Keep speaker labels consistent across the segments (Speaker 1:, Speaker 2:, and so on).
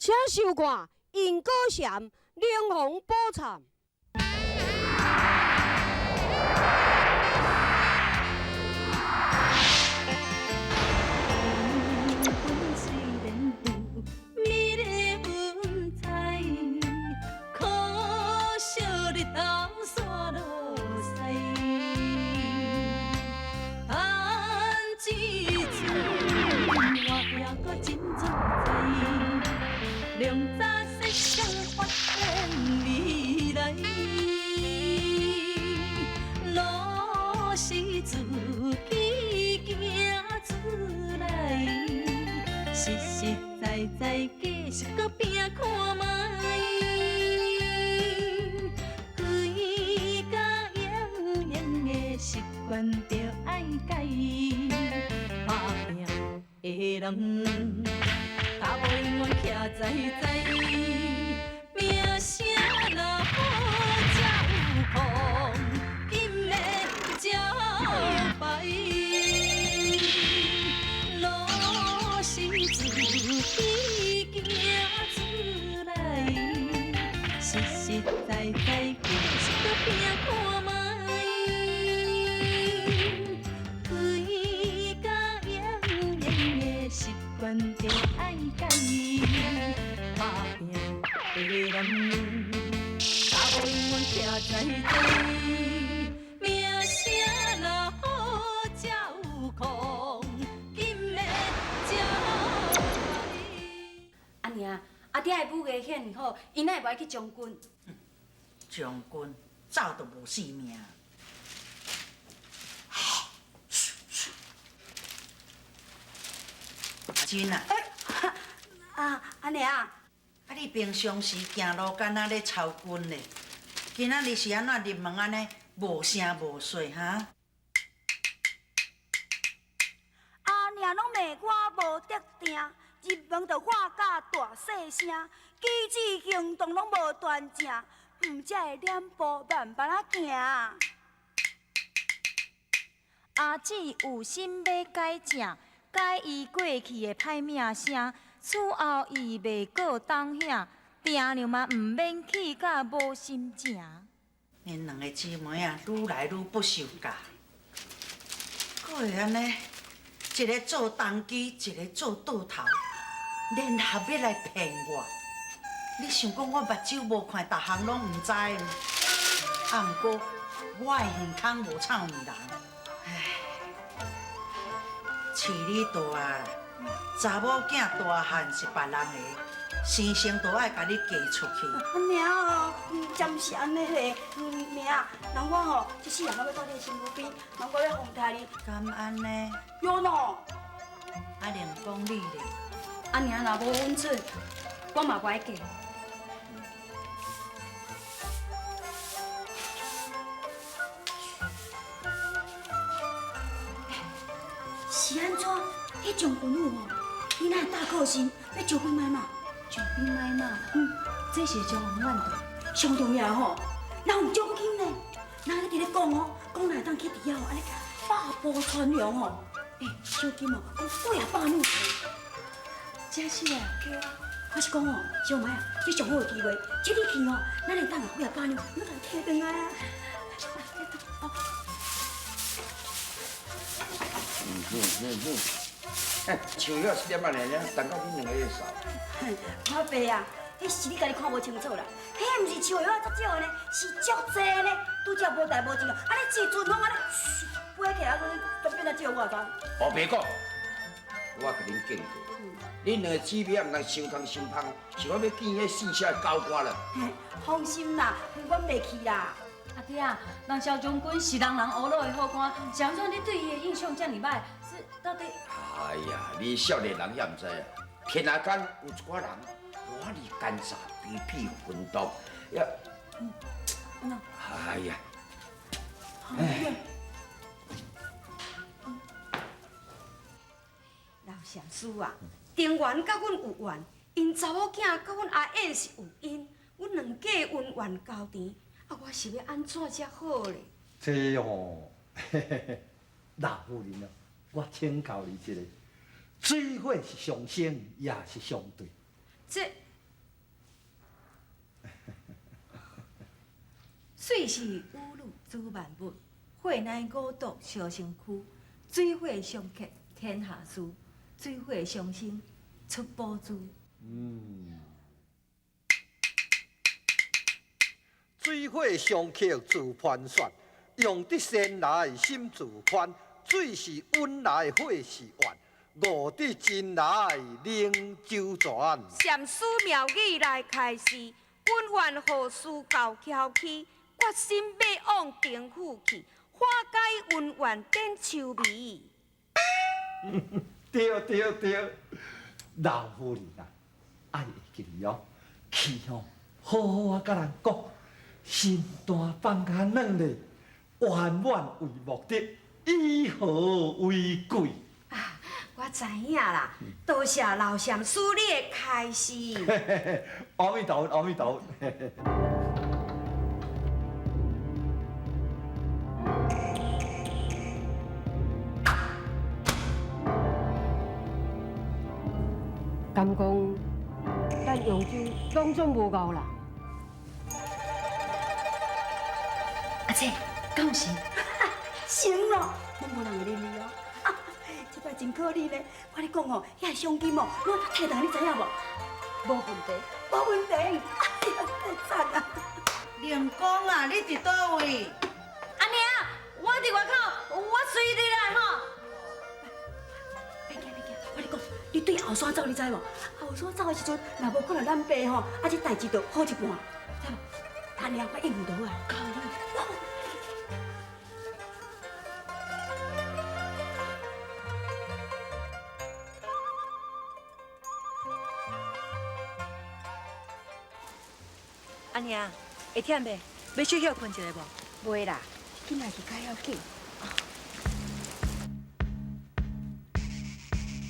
Speaker 1: 請收看《因果禪靈魂寶懺》。
Speaker 2: 阿娘，阿爹的武藝遐爾好，伊哪會無愛去將軍？
Speaker 3: 將軍早就無性命。阿珍啊！
Speaker 4: 啊，阿娘。
Speaker 3: 啊，你平常時行路敢若咧操軍咧，今仔日是按怎入門按呢無聲無息哈？
Speaker 4: 阿娘攏罵我無得定，入門就喊甲大細聲，舉止行動攏無端正，毋才會兩步慢慢仔行。
Speaker 5: 阿姊有心欲改正，改伊過去的歹名聲，此後伊袂閣當遐，定量嘛毋免去甲無心情。
Speaker 3: 恁兩個姊妹啊，愈來愈不受教，閣會按呢，一个做動機，一个做倒頭，聯合欲來騙我。你想講我目睭無看，逐項攏毋知？啊，毋過我的耳空無臭耳人。唉，飼你大啊啦，查某囝大漢是別人的，生生都愛共你嫁出去。
Speaker 4: 阿娘哦，真毋是按呢咧，娘，人我吼，這世人攏欲蹛你身軀邊，人我欲奉替你。
Speaker 3: 敢按呢？
Speaker 4: 有喏。
Speaker 3: 阿玲講你咧，
Speaker 2: 阿娘若無允准，我嘛無愛嫁。
Speaker 4: 是按怎？彼將軍府吼，伊哪會大靠身欲招兵買馬？
Speaker 2: 招兵買馬，這是將宏遠的。
Speaker 4: 上重要吼，人有獎金呢。人一直咧講哦，講若會當去佇遐吼，按呢百步穿楊吼，欸，賞金哦，講幾仔百兩。
Speaker 2: 真是啊？
Speaker 4: 對啊，我是講哦，小妹啊，這上好的機會，這你去吼，咱會當拿幾仔百兩，你來提轉來啊。
Speaker 6: 欸，樹葉一點仔爾爾，等到恁兩个咧扫。
Speaker 4: 我爸啊，彼是你家己看無清楚啦。彼毋是樹葉足少的呢，是足濟呢。拄才無代無誌，按呢一陣風按呢，飛起來，都變啊少我知。
Speaker 6: 我白講，我共恁警告，恁兩个姊妹毋通傷空傷芳，想欲見彼四尺的狗官啦。
Speaker 4: 放心啦，阮袂去啦。
Speaker 2: 阿爹啊，人蕭將軍是人人呵咾的好官，是按怎你對伊的印象遮爾歹？是到底？
Speaker 6: 哎呀，你少年人也毋知啊，天下間有一寡人，活哩奸詐，卑鄙狠毒，呀，哎呀，
Speaker 4: 哎，老禪師啊，
Speaker 1: 定緣佮阮有緣，𪜶查某囝佮阮阿燕是有因，阮兩家恩怨交纏，啊，我是欲按怎才好咧？
Speaker 7: 這吼，老夫人啊，我請教你一下，水火是相生，也是相對？
Speaker 1: 這。
Speaker 8: 水是雨露滋万物，火乃五毒烧身躯，水火相克天下事，水火相生出宝珠。
Speaker 7: 嗯，水火相克自盘旋，用得先来心自宽。水是温来，火是怨，悟得真来能周全。
Speaker 1: 禅师妙语来开示，恩怨何事到翘起，决心欲往城府去，化解恩怨点秋眉。
Speaker 7: 对对对，老夫人啊，爱会记哩哦，去吼，好好啊，佮人讲，心肝放较软咧，圆满为目的，以和为贵。
Speaker 1: 啊，我知影啦，多谢老禅师你的开示。
Speaker 7: 阿弥陀佛，阿弥陀佛。
Speaker 9: 敢讲，咱扬州拢总无够啦。
Speaker 2: 阿姐，敢有成？
Speaker 4: 成咯，拢无人会认你哦。这摆真可怜咧，我咧讲哦，遐赏金哦，拢摕转，你知影无？
Speaker 9: 无问题，
Speaker 4: 无问题。哎呀，太赞啊！
Speaker 3: 林公啊，你伫佗位？
Speaker 2: 阿娘，我伫外口，我随你来吼。
Speaker 4: 别惊别惊，我咧讲，你对后山走，你知无？后山走的时阵，若无看到咱爸吼，啊，这代志就好一半，知无？阿娘，我应付到啊。靠你！
Speaker 8: 阿娘，会忝袂？欲小歇睏一下无？
Speaker 1: 袂啦，紧来去较要紧。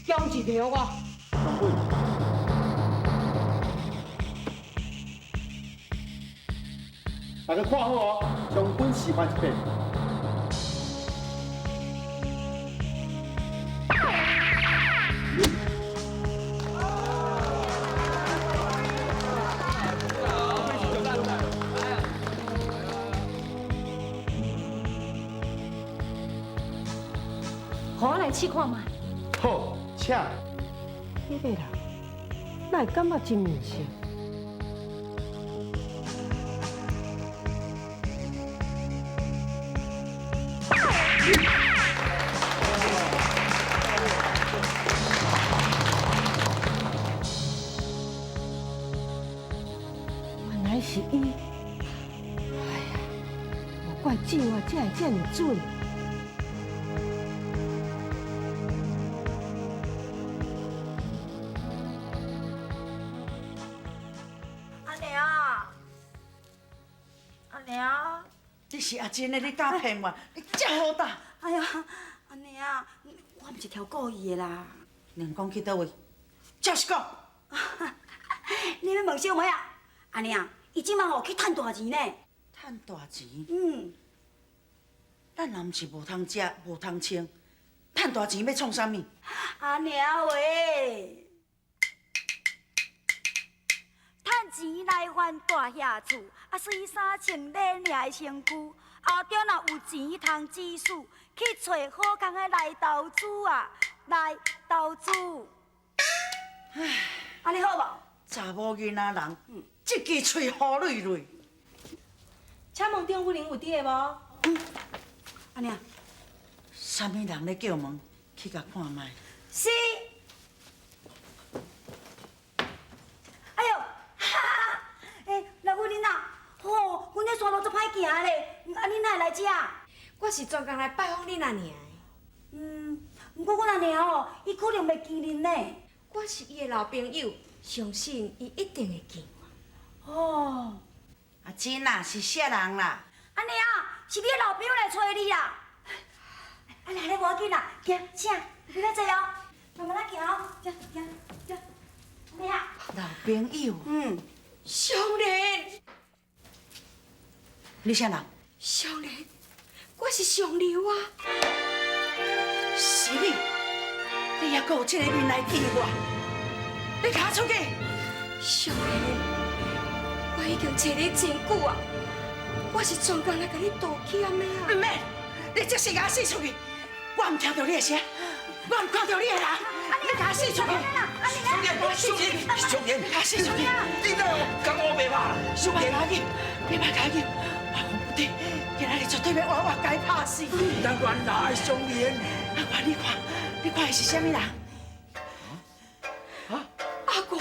Speaker 9: 奖一条我。
Speaker 10: 大家看好哦，将军示范一遍。
Speaker 2: 予我来试看觅。
Speaker 10: 好，请。
Speaker 9: 彼个人，哪会感觉真面熟？原来是伊！哎呀，无怪之我才会这么准。
Speaker 4: 阿娘，阿娘，
Speaker 3: 你是阿珍的，你敢骗我？你这好胆！
Speaker 4: 哎呀，阿娘，我毋是挑故意的啦。
Speaker 3: 两公去佗位？照实讲。
Speaker 4: 你欲问小妹啊？阿娘，伊这摆吼去趁大钱呢。
Speaker 3: 趁大钱？
Speaker 4: 嗯。
Speaker 3: 咱人毋是无通食，无通穿，趁大钱欲创啥物？
Speaker 4: 阿娘喂，趁钱来还大兄厝，啊，水衫穿礼领的身躯，后中若有钱通指使，去揣好康的来投资啊，来投资。
Speaker 3: 唉，
Speaker 4: 按呢好无？
Speaker 3: 查某囡仔人，这支喙好锐锐。
Speaker 8: 请问张夫人有伫的无？
Speaker 4: 嗯，阿娘，
Speaker 3: 啥物人咧叫门？去共看觅。
Speaker 4: 是。哎哟，哈哈，欸，老夫人啊，吼，阮这山路足歹行的咧，啊，你哪会来遮？
Speaker 1: 我是专工来拜访恁阿娘的。
Speaker 4: 嗯，毋过阮阿娘吼，伊可能袂记恁呢。
Speaker 1: 我是伊的老朋友，相信伊一定会记我。
Speaker 4: 哦，
Speaker 3: 阿珍啊，是啥人啦？
Speaker 4: 阿娘，是你的老朋友来揣你啦。啊，来咧，无要紧啦，行，请，你来坐哦，慢慢仔行哦，行行行。阿娘，
Speaker 3: 老朋友。
Speaker 4: 嗯。
Speaker 1: 湘莲，
Speaker 3: 你啥人？
Speaker 1: 湘莲，我是上流啊。
Speaker 3: 是你，你犹阁有这个面来见我？你共我出去！
Speaker 1: 湘莲，我已经找你真久啊，我是专工来共你道歉的啊！
Speaker 3: 毋免，你这是共我死出去，我毋听著你的声，我毋看著你的人，你共我死出去！
Speaker 6: 秀莲，秀莲，秀莲，
Speaker 3: 共我死出去！
Speaker 6: 你哪有讲乌白话？秀莲，
Speaker 3: 你莫共我紧，我讲不对，今仔日绝对欲活活共伊拍死！
Speaker 6: 咱原来秀莲，
Speaker 3: 阿元，你看，你看伊是啥物人？
Speaker 6: 啊？
Speaker 1: 阿元，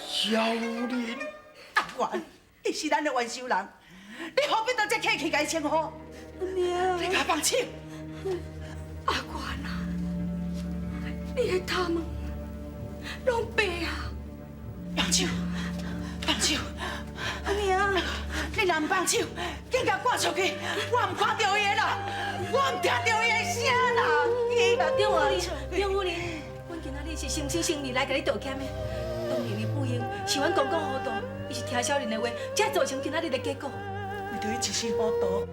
Speaker 6: 小莲，
Speaker 3: 阿元，伊是咱的冤仇人，你何必当这客气共伊称呼？
Speaker 4: 娘，
Speaker 3: 你共我放手！
Speaker 1: 阿元啊，你的头毛拢白啊！
Speaker 3: 放手，放手！
Speaker 4: 阿娘，
Speaker 3: 你若毋放手，紧共赶出去！我毋看著伊的人，我毋听著伊的声啦！
Speaker 8: 张夫人，张夫人，阮今仔日是诚心诚意来共你道歉的。当年的不英是阮公公糊涂，伊是听小玲的话，才造成今仔日的结果。
Speaker 3: 为著伊一时糊涂，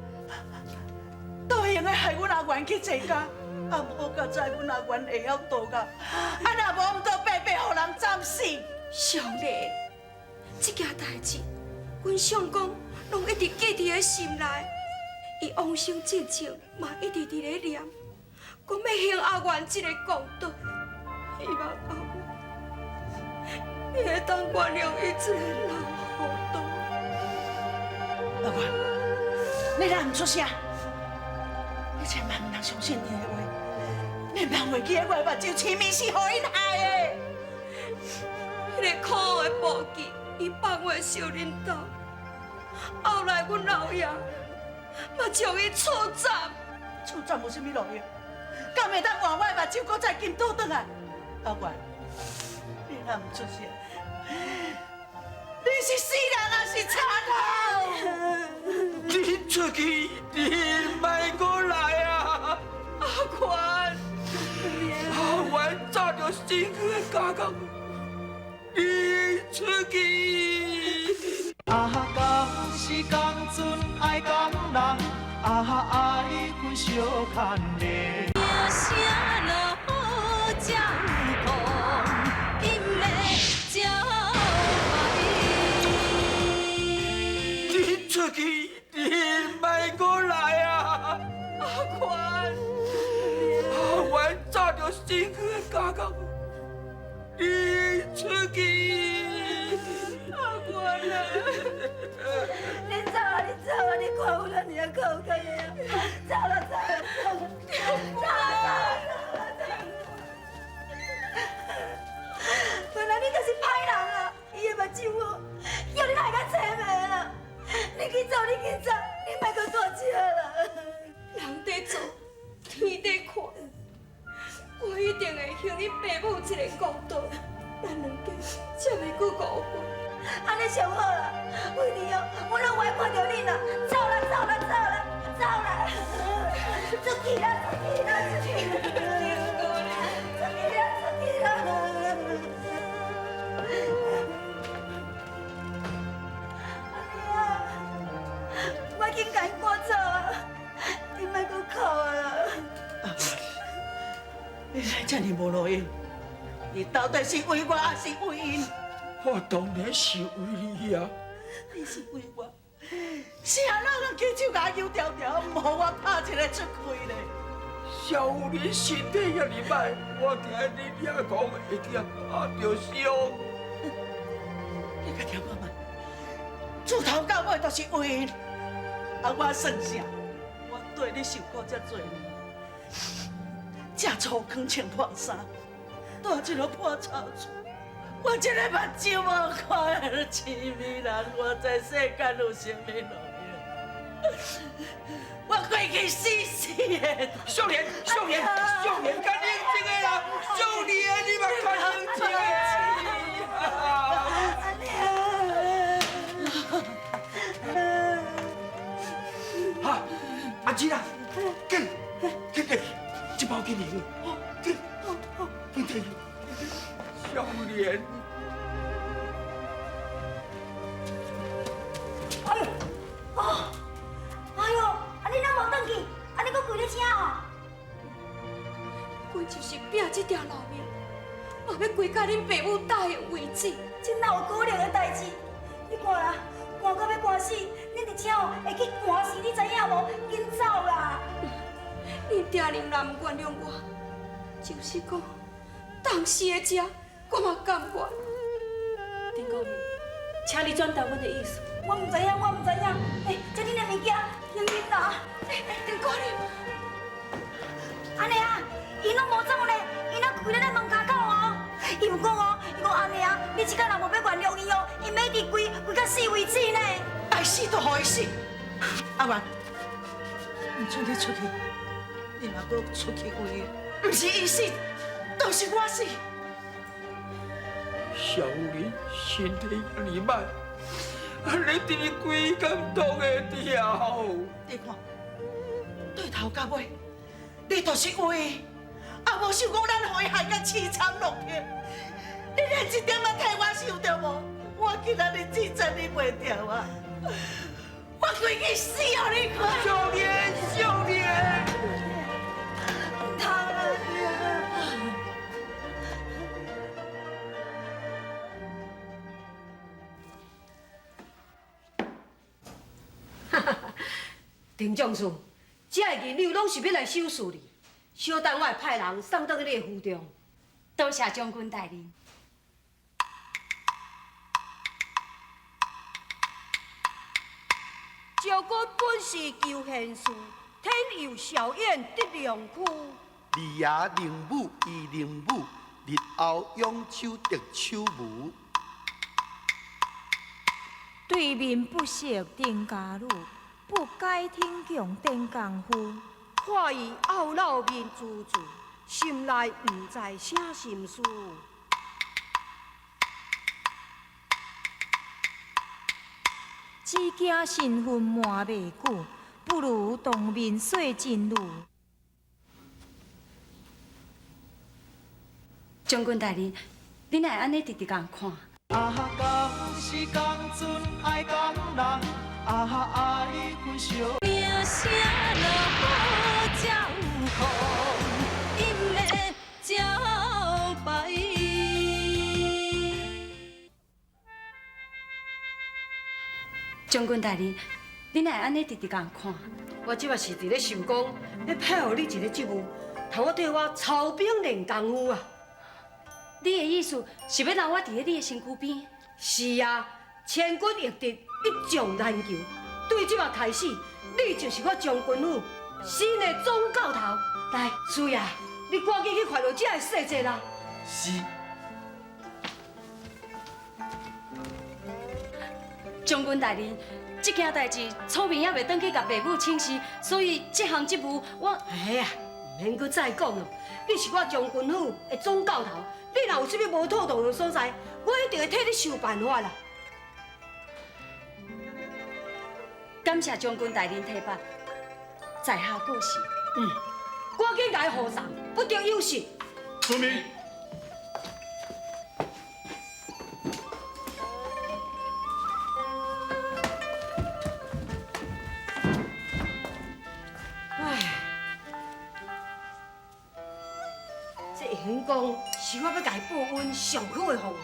Speaker 3: 都会用得害阮阿元去坐监，啊，毋好佳哉，阮阿元会晓道噶，啊，若无毋都白白予人斩死。
Speaker 1: 小莲，这件代志，阮相公拢一直记伫咧心内，伊往生进前嘛一直伫咧念，讲欲还阿元这个公道，希望阿元你会当原谅伊这个老糊涂。
Speaker 3: 阿元，你若毋出声，你千万毋通相信𪜶的话，你毋通袂记得我的目睭青面是予𪜶害的。
Speaker 1: 彼个可恶的步计，伊放回小林兜，后来阮老爷嘛将伊处斩。
Speaker 3: 处斩无啥物路用，敢会当换我的目睭，阁再金倒转来？阿元，你若毋出声，你是死人抑是贼头？
Speaker 6: 你出去，你莫阁来啊！阿元，阿元早就身躯的加工，你出去。
Speaker 11: 啊，共时共阵爱共人，啊，爱分相牵连。
Speaker 2: 声落才有空，音的才
Speaker 6: 你出去，你莫阁来啊！阿元，阿元早就身躯的加工，你出去。
Speaker 1: 阿元啊！
Speaker 4: 你走啊！你走啊！你看有咱尔可有可怜啊！走啦走啦走啦！走啦走啦走啦！原来你就是歹人啊！伊的目睭哦，叫你害甲青眉啦！你去走，你去走，你莫阁蹛这啦！
Speaker 1: 人伫做，天伫看，我一定会还恁爸母一个公道，咱两家才袂阁误会。
Speaker 4: 按呢上好啦，为了哦，我拢无爱看著恁啦，走啦走啦走啦走啦，出去啦出去啦出去啦，出去啦出去啦！阿娘，我紧共𪜶赶走啊，你莫阁哭啊啦！
Speaker 3: 阿元，你来这尔无路用，你到底是为我，抑是为𪜶？
Speaker 6: 我当然是为你啊！
Speaker 3: 你是为我，是按怎人举手共我揪条条，毋予我拍一个出气咧？
Speaker 6: 小你身体遐尔歹，我惊你掠狂会去拍著伤。
Speaker 3: 你较听看觅，自头到尾都是为𪜶，啊，我算啥？我对你受苦遮济年，这粗糠穿破衫，蹛这个破草厝。我这个目睭无看的痴迷人，我在世间有啥物路用？我过去死死的。
Speaker 6: 少年，少年，少年，较冷静的啦！少年，你嘛较冷静的。
Speaker 4: 阿娘。
Speaker 6: 哈，阿姊啊，紧，紧入去，这包紧入去，紧，紧入去。少年，
Speaker 4: 哎呦，哦，哎呦，啊你哪无转去？啊你阁跪咧遮哦？
Speaker 1: 阮就是拼这条老命，嘛欲跪到恁爸母答应为止。
Speaker 4: 这哪有可能的代志？你看啦，寒到欲寒死，恁伫正哦会去寒死，你知影无？紧走啦！
Speaker 1: 恁爹娘若毋原谅我，就是讲当时的这，我嘛甘愿。
Speaker 2: 丁姑娘，请你转达阮的意思。
Speaker 4: 我毋知影，我毋知影。欸，这恁的物件，行行啦。
Speaker 1: 欸，丁姑娘，
Speaker 4: 按呢啊，𪜶拢无走呢，𪜶拢跪咧咱门跤口哦。伊有讲哦，伊讲按呢啊，你这工若无欲原谅伊哦，伊欲一直跪跪到死为止呢。
Speaker 3: 爱死就予伊死。阿元，毋准你出去，你若阁出去话，毋是伊死，就是我死。
Speaker 6: 小夫人身体遐尔歹，你伫咧规工挡会牢。
Speaker 3: 你看，对头到尾，你就是为伊，啊无想讲咱予伊害甲凄惨落魄，你连一点仔替我想著无？我今仔日真真忍袂牢啊！我规去死予你看！
Speaker 6: 少年，少年，
Speaker 4: 毋通啊！
Speaker 9: 丁将士，这个银两拢是欲来收拾你，小等我会派人送到你的府中。
Speaker 2: 多谢将军大人。
Speaker 9: 将军本是求贤士，天佑小燕得良驹。
Speaker 10: 二爷宁武伊宁武，日后养手得手无。
Speaker 5: 对面不识丁家女，不解天强顶功夫。
Speaker 9: 看伊懊恼面珠珠，心内毋知啥心事。
Speaker 5: 只惊身份瞒袂久，不如当面说真女。
Speaker 2: 将军大人，你哪会按呢直直共看？
Speaker 11: 啊，共时共阵爱共人，啊，爱分相。
Speaker 12: 名声若好才有福，音的招牌。
Speaker 2: 将军大人，你哪会按呢直直共看？
Speaker 9: 我这摆是伫咧想讲，欲派予你一个职务，通好替我操兵练功夫啊！
Speaker 2: 你的意思是欲留我伫咧你的身躯边？
Speaker 9: 是啊，千军易得，一将难求。对这摆开始，你就是我将军府新的总教头。来，师爷，你赶紧去看落这个细节啦。
Speaker 10: 是。
Speaker 2: 将军大人，这件代志楚明犹未转去共爸母请示，所以这项职务我……
Speaker 9: 哎呀，毋免阁再讲咯。你是我将军府的总教头，你若有啥物无妥当的所在，我一定会替你想办法啦。
Speaker 2: 感谢将军大人提拔，在下过失。
Speaker 9: 嗯，赶紧共伊护送，不得有失。
Speaker 10: 遵命。
Speaker 9: 这会讲是我欲共伊报恩上好的方法。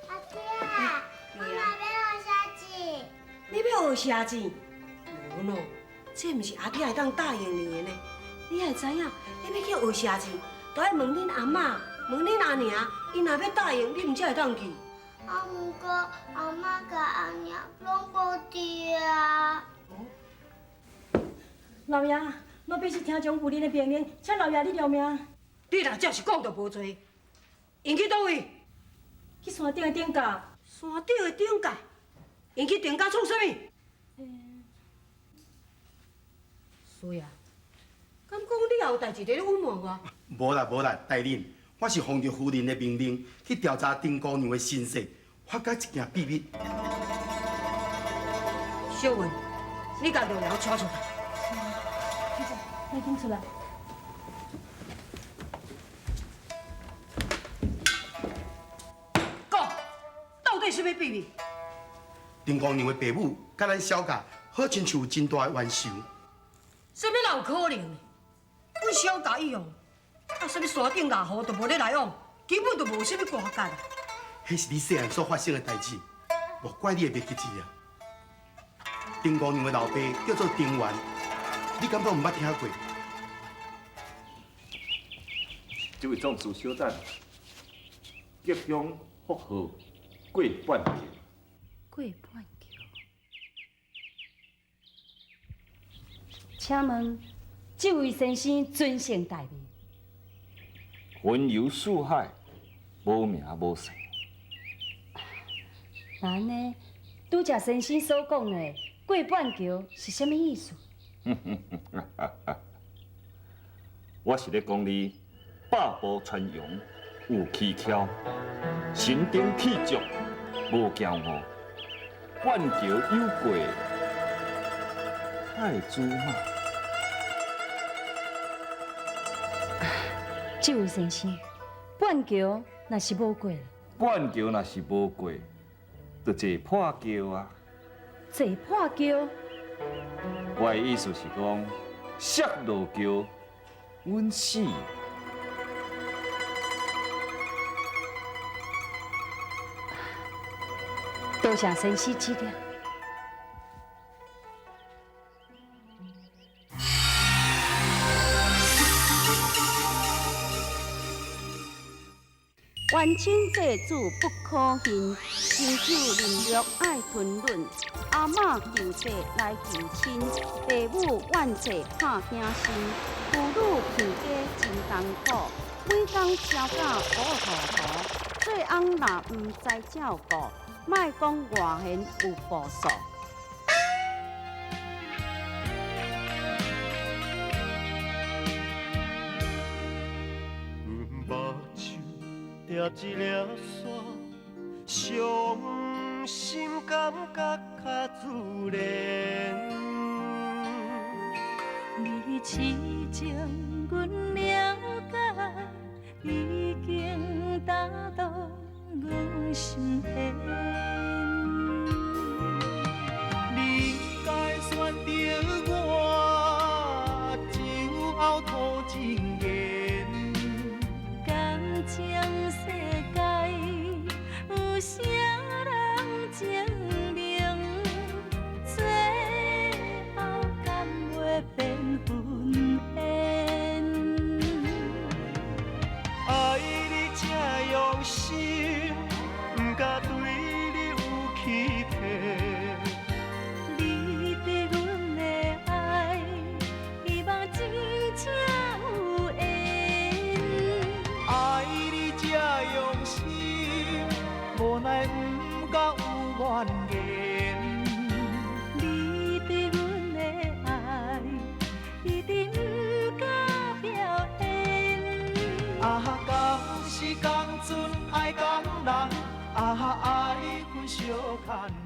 Speaker 13: 阿姐，我嘛欲学写字。
Speaker 9: 你欲学写字？无喏，这毋是阿姐会当答应你的呢。你爱知影，你欲去学写字，都爱问恁阿嬷、问恁阿娘，𪜶若欲答应，你毋才会当去。
Speaker 13: 啊，毋过阿嬷佮阿娘拢无伫啊。
Speaker 2: 老爷，我必须听从夫人的命令，请老爷你饶命。
Speaker 9: 你若这是讲著无济，𪜶去佗位？
Speaker 2: 去山顶的顶架。
Speaker 9: 山顶的顶架？𪜶去顶架创啥物？师爷，敢讲你也有代志伫咧隐瞒我？
Speaker 10: 无啦无啦，大人，我是奉著夫人的命令去调查丁姑娘的身世，发觉一件秘密。
Speaker 9: 小文，你共六娘带出来。
Speaker 2: 你紧出来。
Speaker 9: 讲，到底啥物秘密？
Speaker 10: 丁姑娘的爸母佮咱小家好亲像有真大的冤仇。
Speaker 9: 啥物人有可能呢？阮小家以后，啊，啥物山顶老虎都无咧来往，根本就无啥物瓜葛。
Speaker 10: 彼是你细汉所发生的代志，无怪你会袂记得啊。丁姑娘的老爸叫做丁元，你敢讲毋捌听过？
Speaker 14: 这位总司小等，吉祥福号过半桥。
Speaker 2: 过半桥。请问这位先生尊姓大名？
Speaker 14: 云游四海，无名无姓。
Speaker 2: 那按呢？拄才先生所讲的过半桥是啥物意思？
Speaker 14: 我是咧讲你百步穿杨有蹊跷，神清气足无骄傲，半桥有过太子妈。
Speaker 2: 这位先生，半桥若是无过，
Speaker 14: 半桥若是无过，就坐破桥啊！
Speaker 2: 坐破桥？
Speaker 14: 我的意思是讲，摔落桥，稳死。
Speaker 2: 多谢先生指点。
Speaker 4: 冤亲债主不可恨，亲手淋药爱吞忍。阿嬷求债来求亲，爸母怨债拍兄心。父女亲家真艰苦，每工超甲糊涂涂。做翁若毋知照顾，莫讲外现有步数。
Speaker 11: 阮目睭抓一粒沙，伤心感觉较自然。
Speaker 12: 你痴情，阮了解，已经打动阮心弦。
Speaker 11: 你应该选择我，酒后吐真言。
Speaker 12: 感情世界有啥人证明？最后敢袂变分缘？
Speaker 11: 爱你这用心，不敢对你有欺骗。
Speaker 12: 你对阮的爱，希望真正有缘。
Speaker 11: 爱你这用心，无奈不敢有怨言。
Speaker 12: 你对阮的爱，一定不敢表现。
Speaker 11: 啊，敢是仝阵爱仝人，啊，爱分相牵连。